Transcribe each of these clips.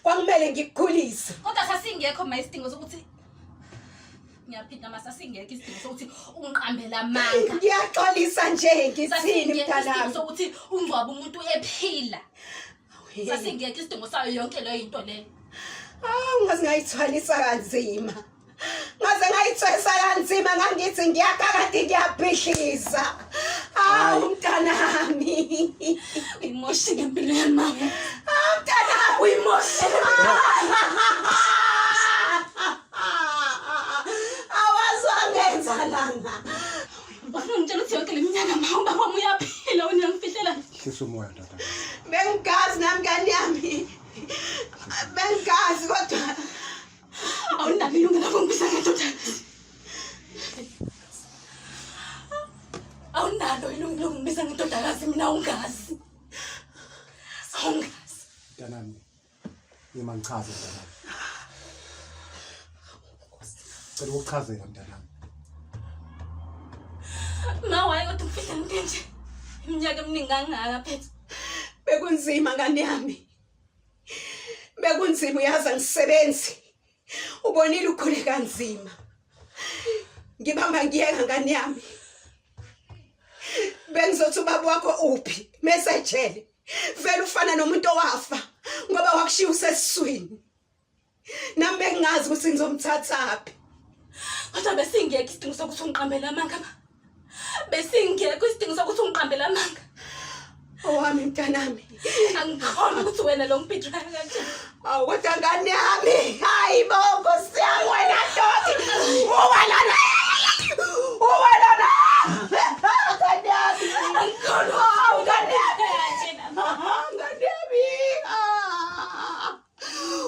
Kwakumele ngikukhulise. Kodwa sasingekho ma isidingo sokuthi ngiyaphinda ma sasingekho isidingo sokuthi ungiqambele amanga. Ngiyaxolisa nje ngithini Sasingekho isidingo mntanami. sokuthi ungcwabe umuntu ephila. Sasingekho isidingo sayo yonke leyo into leyo. Awu ngaze ngayithwalisa kanzima. Ngaze ngayithwesa kanzima ngangithi ngiyakha kanti ngiyabhidliza. Awu mntanami. Uyimoshile impilo yami mama. Awu mntanami. Uyimoshile. Awazi wangenza lana. Ufuna ungitshela ukuthi yonke le minyaka ma ubaba wami uyaphila wena uyangifihlela. Hlisa umoya ndodana. Bengigazi nami ngane yami. Bengigazi kodwa Awunalo ilungelo lokungibiza ngendodakazi. Awunalo ilungelo lokungibiza ngendodakazi mina awungazi. Awungazi. Mntanami, ima ngichaze mntanami. Cela ukuchazela mntanami. Ma waye kodwa ungifihlela into enje. Iminyaka eminingi kangaka phethu. Bekunzima ngane yami. Bekunzima uyazi angisebenzi. Ubonile ukhule kanzima. Ngibamba ngiyeka ngane yami. Bengizothi ubaba wakho uphi? Mesejele. Vele ufana nomuntu owafa ngoba wakushiya usesiswini. Nami bengingazi ukuthi ngizomthathaphi. Kodwa besingekho isidingo sokuthi ungiqambele amanga ma. Besingekho isidingo sokuthi ungiqambele amanga. Owami mntanami. Angikhona ukuthi wena lo ngibhidra kanje. Awu kodwa ngane yami. Hayi bo Nkosi yami wena doti. Uwa lana. Uwa lana. Ngane yami. Angikhona. Awu ngane yami. Ngane yami. Ah.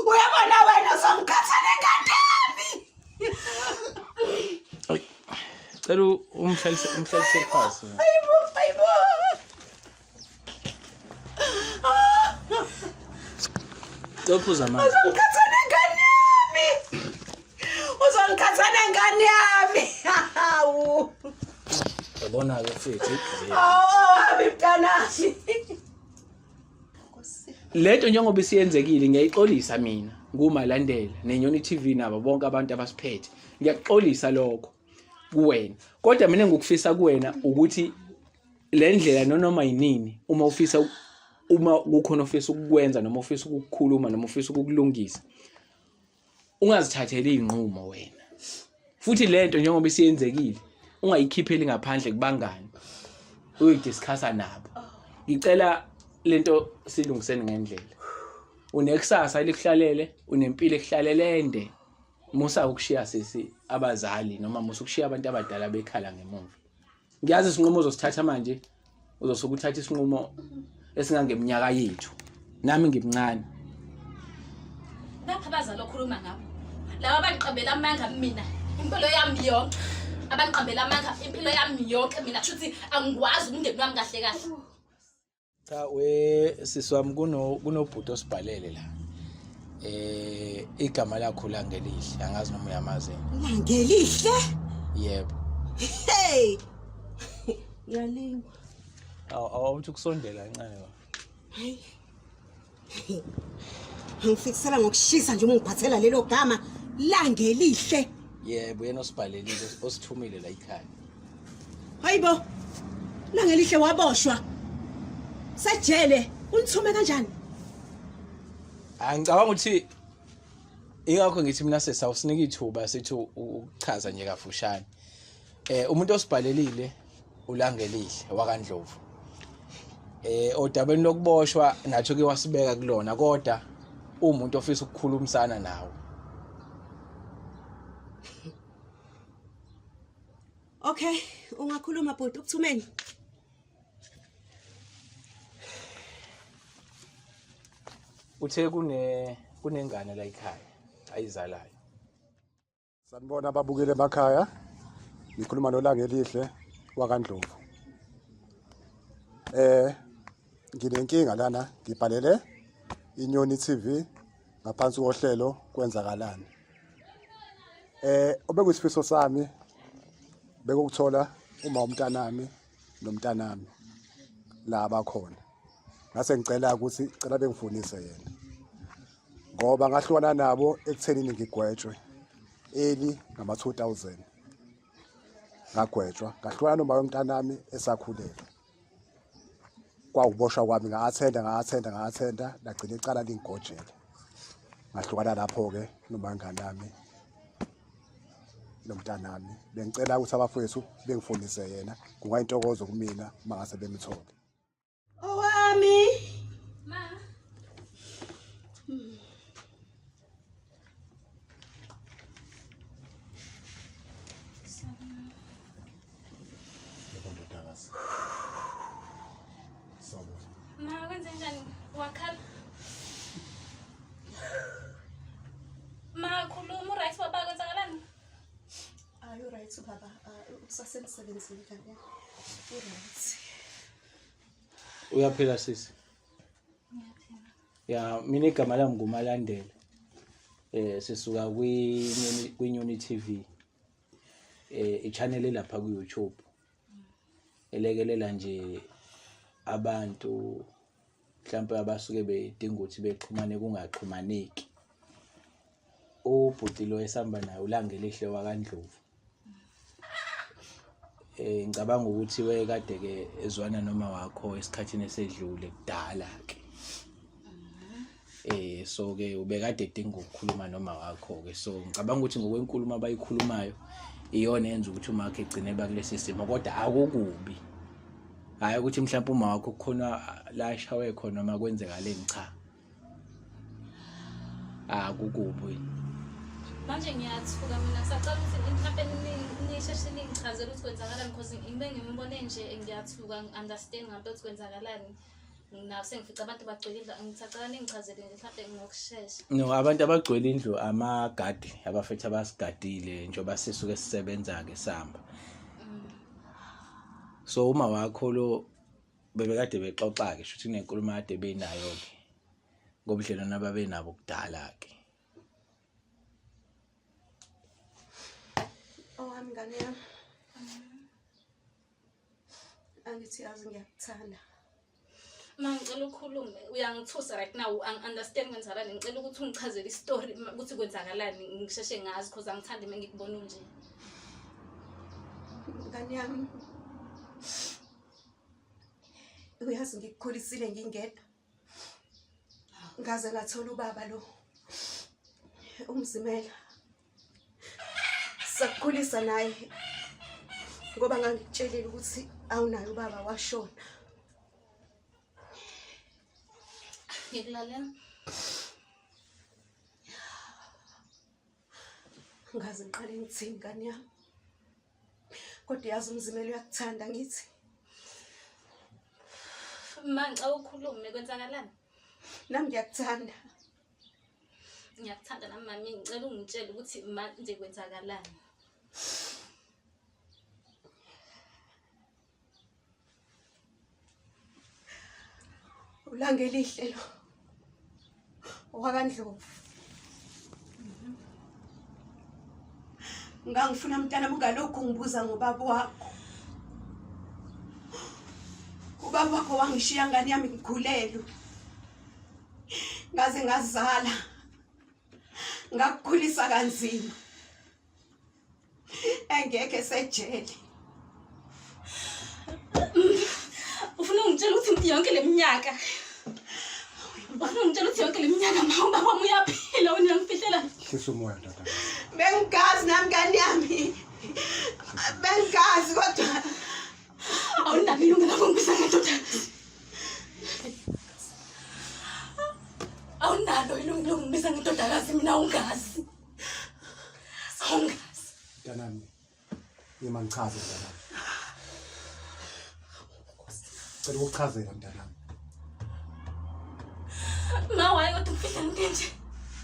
Uyabona wena uzongikhathala ngane yami. Ay. Cela umhlalise umhlalise phansi. Hayibo hayibo. Cela uphuze amanzi. Uzongikhathala nengane yami. Uzongikhathala nengane yami. Hawu. Yabona-ke mfethu. Awu wami mntanami. Lento njengoba isiyenzekile ngiyayixolisa mina nguMalandela neNyoni TV nabo bonke abantu abasiphethe. Ngiyakuxolisa lokho kuwena. Kodwa mina engikufisa kuwena ukuthi le ndlela nonoma yinini uma ufisa uma kukhona ofisa ukukwenza noma ufisa ukukukhuluma noma ufisa ukukulungisa ungazithatheli izinqumo wena futhi lento njengoba isiyenzekile ungayikhipheli ngaphandle kubangani uyidiscussa nabo ngicela lento silungiseni ngendlela unekusasa elikuhlalele unempilo ekuhlalele ende musa ukushiya sisi abazali noma musa ukushiya abantu abadala bekhala ngemuva ngiyazi isinqumo ozosithatha manje uzosuke uthatha isinqumo esingangeminyaka yethu nami ngimncane Bapha abazali okhuluma ngabo. Laba abangiqambela amanga mina impilo yami yonke. Abangiqambela amanga impilo yami yonke mina kusho ukuthi angikwazi umndeni wami kahle kahle. Cha we sisi wami kuno kunobhuti osibhalele la. Eh igama lakho langelihle angazi noma uyamazi. Langelihle? Yebo. Hey. Ngiyalingwa. Awu awuthi ukusondela kancane ba. Hayi. Ngifikisela ngokushisa nje uma ungiphathela lelo gama langelihle. Yebo yena osibhalelile osithumile la ekhaya. Hayibo. Langelihle waboshwa. Sejele unithume kanjani? Angicabanga ukuthi ingakho ngithi mina sesawusinika ithuba sithi ukuchaza nje kafushane. Eh umuntu osibhalelile uLangelihle wakaNdlovu. Eh odabeni lokuboshwa nathi ke wasibeka kulona kodwa umuntu ofisa ukukhulumisana nawe. Okay, ungakhuluma bhuti ukuthumeni. Uthe kune kunengane la ekhaya ayizalayo. Sanibona ababukeli emakhaya. Ngikhuluma noLangelihle wakaNdlovu. Eh nginenkinga lana ngibhalele Inyoni TV ngaphansi kohlelo kwenzakalani. Eh obekuyisifiso sami bekukuthola uma umntanami nomntanami la abakhona. Ngase ngicela ukuthi cela bengifunise yena. Ngoba ngahlukana nabo ekuthenini ngigwetshwe early ngama-2000 ngagwetshwa ngahlukana noma yomntanami esakhulelwe kwawuboshwa kwami nga-athenda nga-athenda nga-athenda lagcina icala lingigojele ngahlukana lapho-ke noma ngane yami nomntanami bengicela ukuthi abafowethu bengifonise yena kungayintokozo kumina uma ngase bemthole Owami. Ma. Yebo ndodakazi. Sawubona. Ma kwenze njani? Wakhala. Ma khuluma uright baba kwenzakalani? Hayi uright baba, usasemsebenzini kanye. Uright. Uyaphila sisi? Ngiyaphila. Ya mina igama lami nguMalandela. Eh sisuka kwi kwiNyoni TV. Eh i-channel elapha ku YouTube. Elekelela nje abantu mhlawumbe abasuke bedinga ukuthi bexhumane kungaxhumaneki. Ubhuti lo esihamba naye uLangelihle wakaNdlovu. Eh ngicabanga ukuthi wayekade ke ezwana noma wakho esikhathini esedlule kudala ke. Eh so ke ubekade edinga ukukhuluma noma wakho ke so ngicabanga ukuthi ngokwenkulumo abayikhulumayo iyona yenza ukuthi umakhe egcine bakulesi simo kodwa akukubi. Hayi ukuthi mhlawumbe uma wakho kukhona la ashawe khona noma kwenzekaleni cha. Akukubi. Manje ngiyathuka mina ngisacela ukuthi mhlawumbe nisheshe ningichazele ukuthi kwenzakalani because ngibe ngimbone nje ngiyathuka ngi-understand ngampela ukuthi kwenzakalani. Naw sengifica abantu bagcwele indlu ngisacela ningichazele nje mhlawumbe ngokushesha. No abantu abagcwele indlu amagadi abafethu abasigadile njengoba sisuke sisebenza ke sihamba. So uma wakho lo bebekade bexoxa ke shuthi kunenkulumo kade benayo ke ngobudlelwano ababenabo kudala ke. Owami ngane yami. Angithi yazi ngiyakuthanda. Ma ngicela ukhulume uyangithusa right now angi-understand kwenzakalani ngicela ukuthi ungichazele isitori ukuthi kwenzakalani ngisheshe ngazi cause angithandi uma ngikubona unje. Ngane yami. Uyazi ngikukhulisile ngingedwa. Ngaze ngathola ubaba lo. Umzimela. Sakukhulisa naye ngoba ngangikutshelile ukuthi awunaye ubaba washona. Ngikulalela. Ngaze ngiqale ngithini ngane yami. Kodwa yazi umzimela uyakuthanda ngithi. Ma ngicela ukhulume kwenzakalani? Nami ngiyakuthanda. Ngiyakuthanda nami mami ngicela ungitshele ukuthi manje kwenzakalani. Ulanga elihle lo. OwakaNdlovu. Ngangifuna mntana ungalokhu ngibuza ngobaba wakho. Ubaba wakho wangishiya ngane yami ngikhulelwe. Ngaze ngazala. Ngakukhulisa kanzima. Engekho esejele. Ufuna ungitshela ukuthi yonke le minyaka ufuna ungitshela ukuthi yonke le minyaka ma ubaba wami uyaphila wena uyangifihlela Hlisa umoya ndodana. Bengigazi nami ngane yami. Bengigazi kodwa awunalo ilungelo lokungibiza ngendodakazi. Awunalo ilungelo lokungibiza ngendodakazi mina ungazi. Awungazi. Mntanami. Yima ngichaze mntanami. Cela ukuchazela mntanami. Ma waye kodwa ungifihla into nje.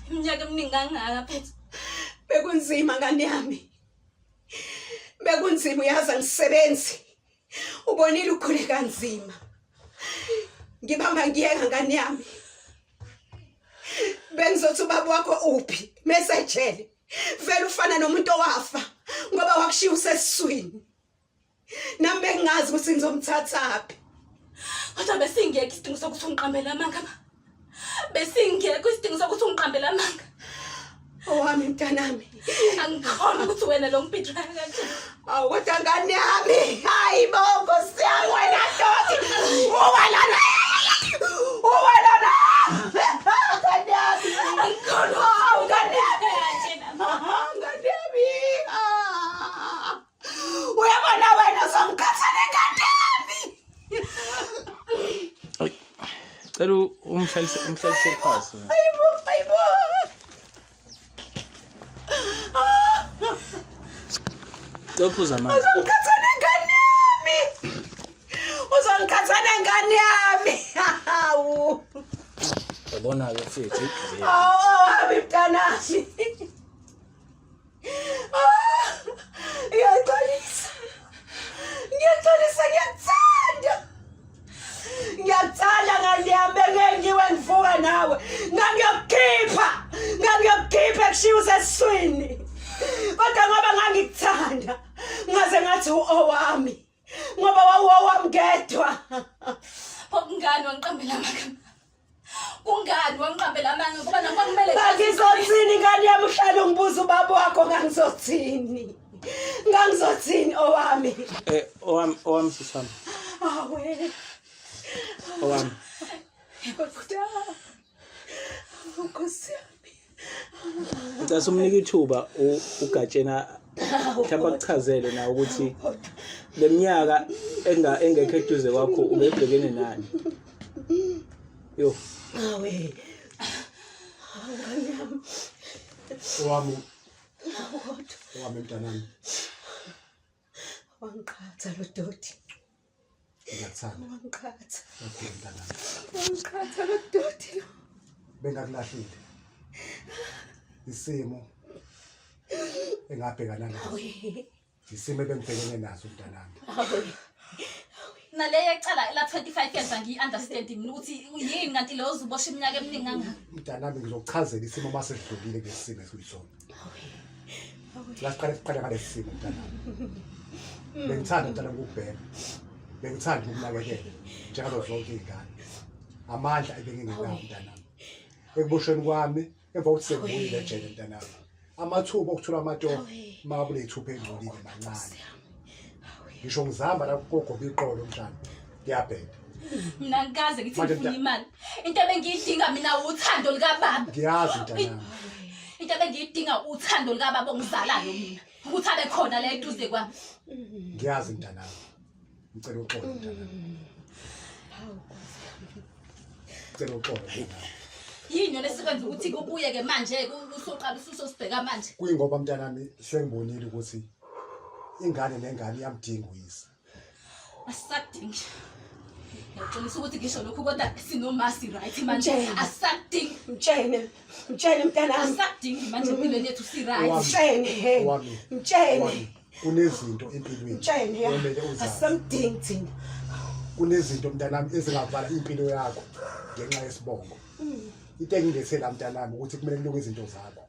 Iminyaka eminingi kangaka phethu. Bekunzima ngane yami. Bekunzima uyazi angisebenzi. Ubonile ukhule kanzima. Ngibamba ngiyeka ngane yami. Bengizothi ubaba wakho uphi? Mesejele. Vele ufana nomuntu owafa ngoba wakushiya usesiswini. Nami bengingazi ukuthi ngizomthathaphi. Kodwa besingekho isidingo sokuthi ungiqambele amanga ma. Besingekho isidingo sokuthi ungiqambele amanga. Mntanami. Angikhona ukuthi wena lo ngibhidrayo kanje. Awu kodwa ngane yami. Hayi bo Nkosi yami wena doti. Uwe lana. Uwe lana. Ngane yami. Angikhona. Awu ngane yami. Ngane yami. Ah. Uyabona wena uzongikhatha nengane yami. Cela umhlalise umhlalise phansi. Hayibo hayibo. Cela uphuze amanzi. Uzongikhatha nengane yami. Uzongikhatha nengane yami. Hawu. Yabona-ke mfethu. Awu wami mntanami. Ah, Ngiyaxolisa. Ngiyaxolisa ngiyakuthanda. Ngiyakuthanda ngane yami bengeke ngiwe ngivuka nawe. Ngangiyokukhipha. Ngangiyokukhipha ekushiya usesiswini. Kodwa ngoba ngangikuthanda ngaze ngathi owami. Ngoba wawuwowami ngedwa. Pho kungani wangiqambela amagama? Kungani wangiqambela amanga ngoba nami kwakumele Ngangizothini ngane yami uhlale ungibuza ubaba wakho ngangizothini? Ngangizothini owami? Eh owami owami sisi wami. Awe. Owami. Kodwa. Nkosi yami. Ngicela umnike ithuba uGatshena mhlawumbe akuchazele nawe ukuthi le minyaka enga engekho eduze kwakho ubebhekene nani. Yo. Awe. Ngane yami. Owami Kodwa owami mntanami wangiqhatha lo doti. ngiyakuthanda Wangiqhatha. kakhulu mntanami. Wangiqhatha lo doti lo. Bengakulahlile. Isimo engabhekana naso. Awe. Isimo ebengibhekene naso mntanami. Awe. Nale yecala la 25 years angiyi-understand mina ukuthi yini kanti lo uzubosha iminyaka eminingi kangaka. Mntanami ngizokuchazela isimo uma sesidlulile kulesi simo esiyisona. La siqale siqale ngalesi simo mntanami. Bengithanda mntanami ukubheka. Bengithanda ukunakekela njengazo zonke iy'ngane. Amandla ebengingenawo mntanami. Ekuboshweni kwami emva kokuthi sengibuyile ejele mntanami. Amathuba okuthola amatoho uma kuney'thupha ey'ngcolile mancane. Ngisho ngizama la kogoba iqolo mshana. Kuyabheda. Mina ngikaze ngithi Manje ngifuna mnta- imali. Into ebengiyidinga mina uthando likababa. Ngiyazi mntanami. Into ebengiyidinga uthando likababa ongizalayo mina. Ukuthi abe khona la eduze kwami. Ngiyazi mntanami. Ngicela uxolo mntanami. Ngicela uxolo mntanami. Yini yona esikwenza ukuthi kubuye ke manje usuqala ususosibheka manje. Kuyingoba mntanami sengibonile ukuthi ingane nengane iyamdinga uyise. Asisakudingi. Ngiyaxolisa ukuthi ngisho lokhu kodwa sinomasi right manje. Mtshele. Asisakudingi. Mtshene, mtshene mntanami. Asisakudingi manje empilweni yethu si right. Owami. Mtshene, he. Owami. Mtshene. Owami. Kunezinto empilweni Mtshene ya. omele uzazi. Asisamdingi thina. Kunezinto mntanami ezingavala impilo yakho ngenxa yesibongo. Into engilethe la mntanami ukuthi kumele kulunge izinto zakho.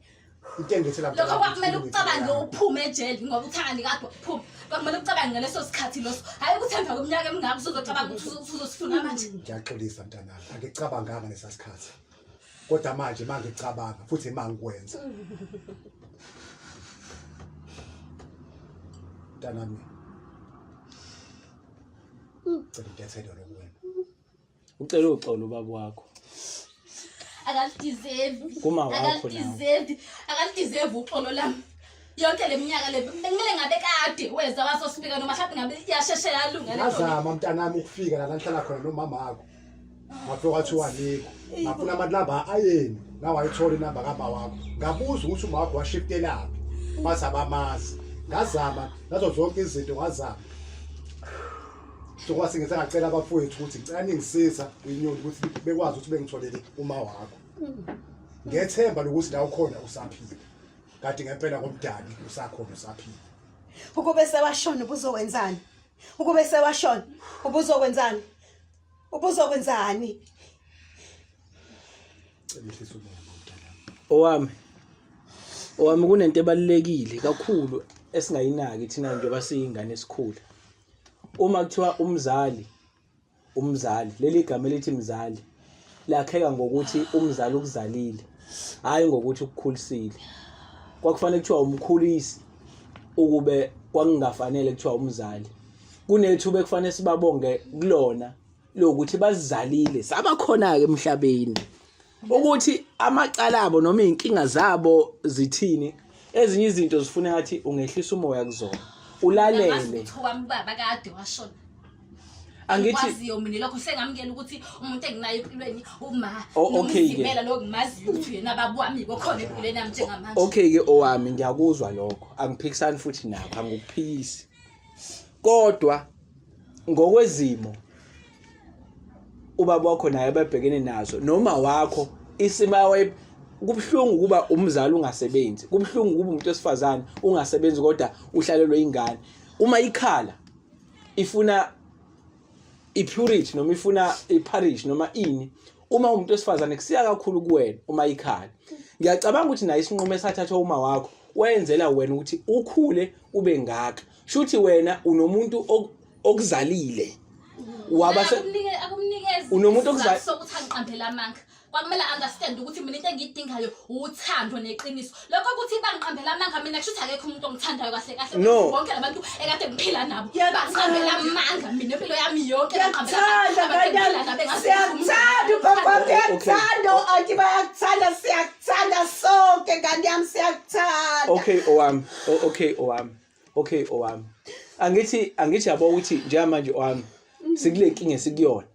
Into engilethe la Lokho mntanami. kwakumele ukucabange uphume ejele ngoba uthangani kade waphuma. Kwakumele ukucabange ngaleso sikhathi loso. Hayi ukuthi emva kweminyaka emingaka usuzocabanga ukuthi usuzosifuna manje. Ngiyaxolisa mntanami. Angicabanganga ngesasikhathi. Kodwa manje mangicabanga futhi mangikwenza. Mntanami. Cela intethelelo kuwena. Ucela uxolo ubaba wakho. Akalideserve. Kuma wakho nawe. Akalideserve. Akalideserve uxolo lami. Yonke le minyaka le bekumele ngabe kade weza wasosibika noma mhlawumbe ngabe iyasheshe yalunga le nto. Ngazama mntanami ukufika la ngihlala khona nomama wakho. Ngafika kwathiwa alikho. Ngafuna amanamba ayeni. Nawe ayithola inamba kama wakho. Ngabuza ukuthi uma wakho washiftelaphi. Bathi abamazi. Ngazama nazo zonke izinto ngazama. So kwase ngise ngacela abafowethu ukuthi ngicela ningisiza kwinyoni ukuthi bekwazi ukuthi bengitholele uma wakho. Ngethemba lokuthi la ukhona usaphila. Kanti ngempela ngomdali usakhona usaphila. Ukube sewashona ubuzokwenzani? Ukube sewashona ubuzokwenzani? Ubuzokwenzani? Cela ehlise umoya mntanami. Owami. Owami kunento ebalulekile kakhulu esingayinaki thina njengoba siyingane esikhula. Uma kuthiwa umzali umzali leli gama elithi mzali lakheka ngokuthi umzali ukuzalile hayi ngokuthi ukukhulisile. Kwakufanele kuthiwa umkhulisi ukube kwakungafanele kuthiwa umzali. Kunethuba ekufanele sibabonge kulona lokuthi bazizalile saba khona-ke emhlabeni. Ukuthi amacala abo noma izinkinga zabo zithini ezinye izinto zifuna ngathi ungehlisa umoya kuzona ulalele. Ukuthi wami baba kade washona. Angithi Ngikwaziyo mina lokho sengamukela ukuthi umuntu enginaye empilweni uma Oh, okay ke. nomzimela lo ngimaziyo ukuthi yena baba wami kokhona empilweni yami njengamanje. Okay ke owami ngiyakuzwa lokho angiphikisani futhi nakho angikuphikisi kodwa ngokwezimo ubaba wakho naye ababhekene nazo noma wakho isimo waye kubuhlungu ukuba umzali ungasebenzi kubuhlungu ukuba umuntu wesifazane ungasebenzi kodwa uhlalelwe ingane uma ikhala ifuna i-purity noma ifuna i-parish noma ini uma umuntu wesifazane kusiya kakhulu kuwena uma ikhala ngiyacabanga ukuthi naye isinqumo esathathwa uma wakho wayenzela wena ukuthi ukhule ube ngaka shuthi wena unomuntu okuzalile waba akumnikezi unomuntu okuzalile sokuthi angiqambele amanga kwakumele understand ukuthi mina into engiyidingayo uthando neqiniso lokho ukuthi bangiqambela amanga mina kusho ukuthi akekho umuntu ongithandayo kahle kahle no. bonke labantu ekade ngiphila nabo bangiqambela amanga mina impilo yami yonke bangiqambela amanga siyakuthanda ubaba uyakuthanda o-anti bayakuthanda siyakuthanda sonke ngane yami siyakuthanda okay owami okay owami okay owami angithi angithi yabo ukuthi njengamanje owami sikule nkinga esikuyona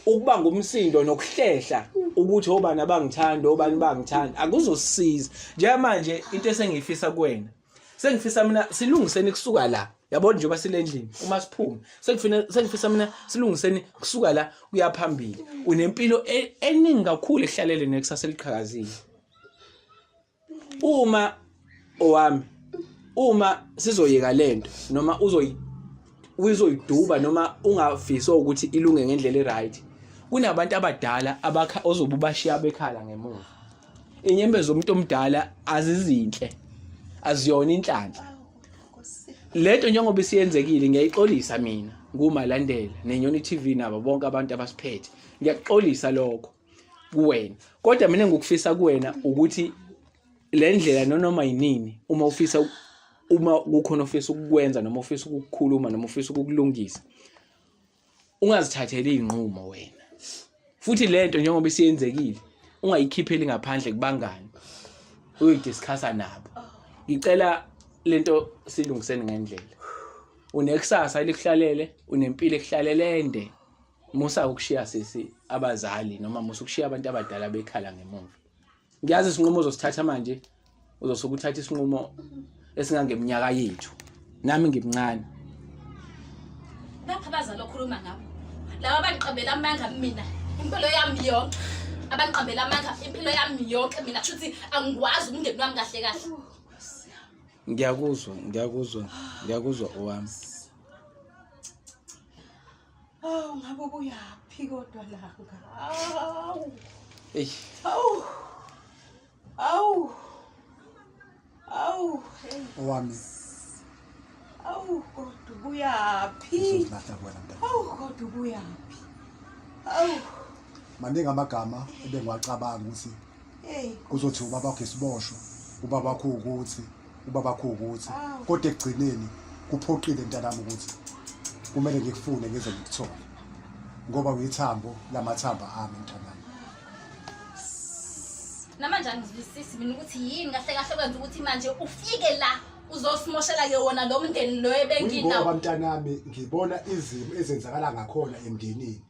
ukuba ngumsindo nokuhlehla ukuthi obani abangithanda obani bangithanda akuzosisiza njengamanje into esengiyifisa kuwena sengifisa mina silungiseni kusuka la yabona njengoba silendlini uma siphuma sengifina sengifisa mina silungiseni kusuka la kuya phambili unempilo e, eningi kakhulu ehlalele nekusasa eliqhakazile uma owami uma sizoyeka lento noma uzoyi uzoyiduba noma ungafisi ukuthi ilunge ngendlela eright kunabantu abadala abakha ozobe ubashiya bekhala ngemuva inyembezi zomuntu omdala azizinhle aziyona inhlanhla lento njengoba isiyenzekile ngiyayixolisa mina ngumalandela nenyoni TV nabo bonke abantu abasiphethe ngiyakuxolisa lokho kuwena kodwa mina engikufisa kuwena ukuthi le ndlela nonoma yinini uma ufisa uma kukhona ofisa ukukwenza noma ufisa ukukukhuluma noma ufisa ukukulungisa ungazithatheli izinqumo wena futhi lento njengoba isiyenzekile ungayikhipheli ngaphandle kubangani uyoyidiscussa nabo ngicela lento silungiseni ngendlela unekusasa elikuhlalele unempilo ekuhlalele ende musa ukushiya sisi abazali noma musa ukushiya abantu abadala bekhala ngemuva ngiyazi isinqumo ozosithatha manje uzosuke uthatha isinqumo esingangeminyaka yethu nami ngimncane bapha abazali okhuluma ngabo laba abangiqambela amanga mina impilo yami yonke abangiqambela amanga impilo yami yonke mina kusho ukuthi angikwazi umndeni wami kahle kahle ngiyakuzwa ngiyakuzwa ngiyakuzwa owami Awu ngabe ubuyaphi kodwa langa. Awu. Eish. Awu. Awu. Awu. Hey. Owami Awu kodwa ubuyaphi? ngizozilahla kuwena mntana. Awu kodwa ubuyaphi? Awu. Maningi amagama ebengiwacabanga ukuthi Hey. kuzothi ubaba wakho isiboshwa, ubaba wakho ukuthi, ubaba wakho ukuthi. Awu. Kodwa ekugcineni kuphoqile mntanami ukuthi kumele ngikufune ngize ngikuthole. Ngoba uyithambo lamathamba ami mntanami. Namanje angizwisisi mina ukuthi yini kahle kahle kwenza ukuthi manje ufike la uzosimoshela ke wona lo mndeni lo Ngoba ebenginawo. mntanami ngibona izimo ezenzakala ngakhona emndenini.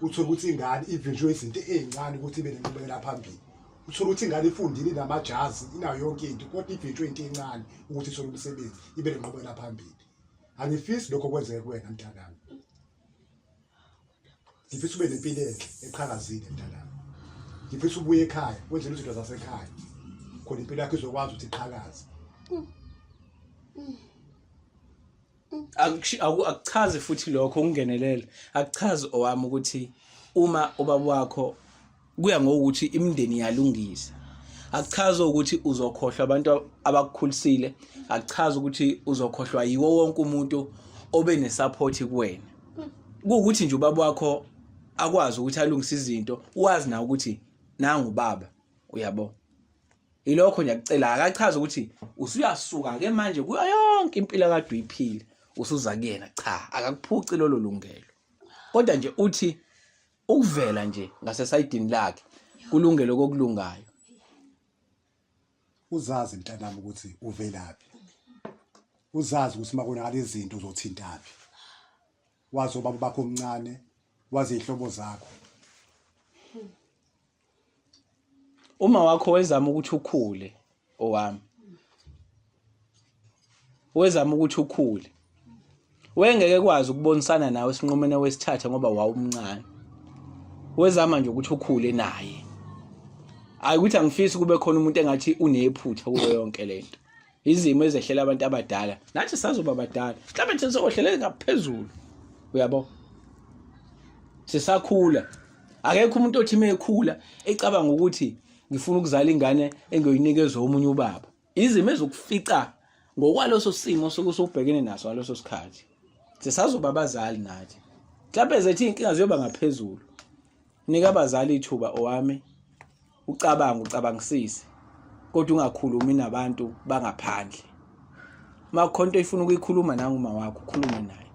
Uthole ukuthi ingane ivinjwe izinto ezincane ukuthi ibe nenqubekela phambili. Uthole ukuthi ingane ifundile inamajazi inayo yonke into kodwa ivinjwe into encane ukuthi ithole umsebenzi ibe nenqubekela phambili. Angifisi lokho kwenzeke kuwena mntanami. Ngifisa ube nempilo enhle eqhakazile mntanami. Ngifisa ubuye ekhaya wenze izinto zasekhaya. Khona impilo yakho izokwazi ukuthi iqhakaze. Akuchazi futhi lokho ukungenelela akuchazi owami ukuthi uma ubaba wakho kuya ngokuthi imindeni iyalungisa akuchazi ukuthi uzokhohlwa abantu abakukhulisile akuchazi ukuthi uzokhohlwa yiwo wonke umuntu obe nesupport kuwena kuwukuthi nje ubaba wakho akwazi ukuthi alungise izinto wazi na ukuthi nangu baba uyabo. Ilokho nje akucela akachaza ukuthi usuyasuka ke manje kuyo yonke impilo akade uyiphila usuza kuyena cha akakuphuci lolo lungelo. Kodwa nje uthi ukuvela nje ngasesayidini lakhe kulungelo kokulungayo. Uzazi mntanami ukuthi uvelaphi. Uzazi ukuthi makonakala izinto uzothintaphi. Wazi ubaba bakho omncane, wazi izihlobo zakho. Uma wakho wezama ukuthi ukhule owami. Wezama ukuthi ukhule. Wengeke kwazi ukubonisana nawe esinqumeni wesithatha ngoba wawumncane. Wezama nje ukuthi ukhule naye. Hayi ukuthi angifisi kube khona umuntu engathi unephutha kuyo yonke lento. Izimo ezehlela abantu abadala. Nathi sazoba badala. Mhlawumbe thina sohlele ngaphezulu. Uyabo? Sisakhula. Akekho umuntu othi mekhula ecabanga ukuthi ngifuna ukuzala ingane engiyoyinikezwa omunye ubaba. Izimo ezokufica ngokwaloso simo osuke usubhekene naso ngaleso sikhathi. Sisazoba abazali nathi. Mhlawumbe zethu iy'nkinga ziyoba ngaphezulu. Nika abazali ithuba owami ucabange ucabangisise kodwa ungakhulumi nabantu bangaphandle. Uma kukhona into oyifuna ukuyikhuluma nanguma wakho ukhulume naye.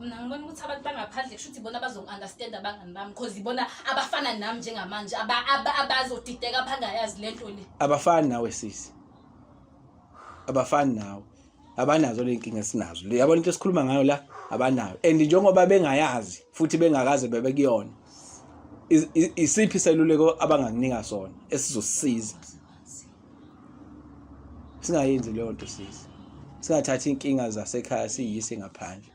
Mina ngibona ukuthi abantu bangaphandle kusho ukuthi ibona abazongi-understand abangani bami cause ibona abafana nami njengamanje abazodideka abangayazi le nto le. Abafani nawe sisi. Abafani nawe. Abanazo le nkinga esinazo. Le yabona into esikhuluma ngayo la abanayo. And njengoba bengayazi futhi bengakaze bebe kuyona. Isiphi iseluleko abangakunika sona esizosisiza? Singayenzi leyo nto sisi. Singathathi inkinga zasekhaya siyise ngaphandle.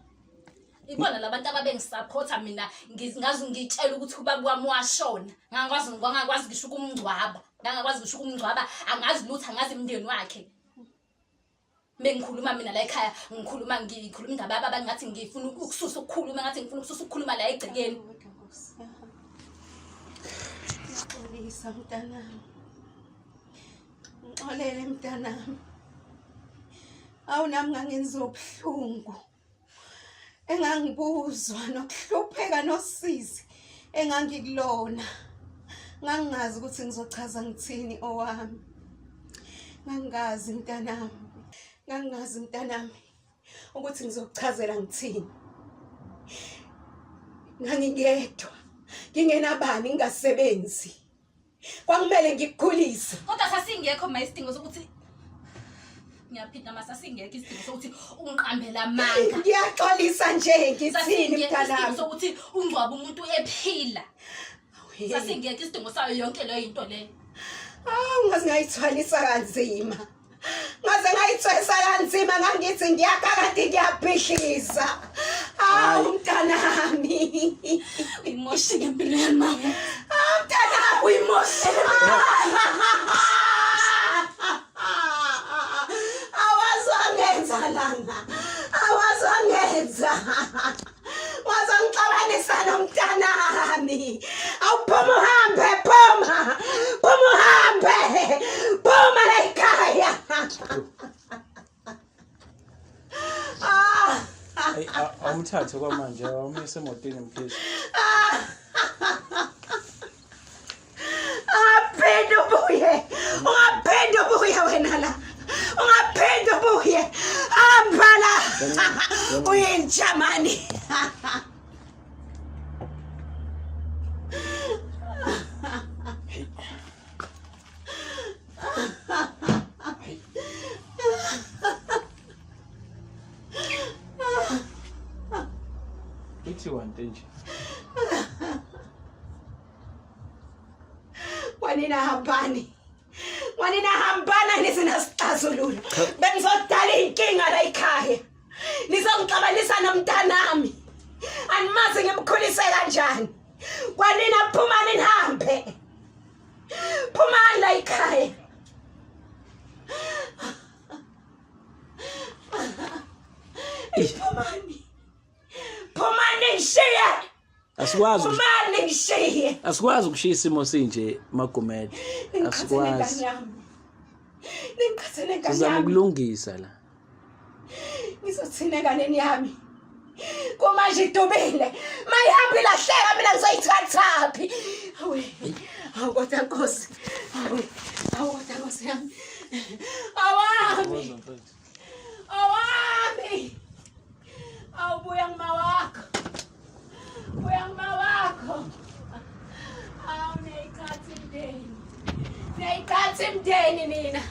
Ibona labantu ababengisaphotha mina ngaze ngitshela ukuthi ubaba wami washona. Ngangakwazi ngangakwazi ngisho ukumngcwaba. Ngangakwazi ngisho ukumngcwaba, angazi lutho, angazi imndeni wakhe. Bengikhuluma mina la ekhaya, ngikhuluma ngikhuluma indaba yababa ngathi ngifuna ukususa ukukhuluma, ngathi ngifuna ukususa ukukhuluma la egcekeni. Ngiyaxolisa mntanami. Ngixolele mntanami. Awu nami ngangenza ubuhlungu. Engangibuzwa nokuhlupheka nosizi engangikulona. Ngangingazi ukuthi ngizochaza ngithini owami. Ngangingazi mntanami. Ngangingazi mntanami ukuthi ngizokuchazela ngithini. Ngangingedwa. Ngingenabani ngingasebenzi. Kwakumele ngikukhulise. Kodwa sasingekho ma isidingo sokuthi ngiyaphinda ma sasingekho isidingo sokuthi ungiqambele amanga. Ngiyaxolisa nje ngithini Sasingekho isidingo mntanami. sokuthi ungcwabe umuntu ephila. Sasingekho isidingo sayo yonke leyo into leyo. Awu ngaze ngayithwalisa kanzima. Ngaze ngayithwesa kanzima ngangithi ngiyakha kanti ngiyabhidliza. Awu mntanami. Uyimoshile impilo yami mama. Awu mntanami Uyimoshile. Awazangenza lana. Awazangenza. Wazongixabanisa nomntanami. Awuphuma uhambe, phuma. Phuma uhambe. Phuma la ekhaya. Ah. Hey, awumthathe kwamanje, awumyise emotweni mkhize. Ungaphinde ubuye. Ungaphinde ubuye wena la. Ungaphinde ubuye. Hamba la. Uyinja mani. Ithi wante nje. Kwanina hambani. Kwanina hambana nizinasixazululo. Bengizodala inkinga la ekhaya. Nizongixabanisa nomntanami. Animazi ngimkhulise kanjani. Kwanina phumani nihambe. Phumani la ekhaya. Phumani. Phumani ngishiye. Asikwazi Phumani ngishiye. Asikwazi ukushiya isimo sinje Magumede. Asikwazi. Ningiqhathe nengane Sizama yami. ukulungisa la. Ngizothina enganeni yami. Kumanje idubile. Mayihambe ilahleka mina ngizoyithathaphi. Awe. Awu kodwa Nkosi. Awe. Awu. Mfethu. Owami. Awubuya kuma wakho. Buya kuma wakho. Awu neyikhathi mndeni. Neyikhathi mndeni nina.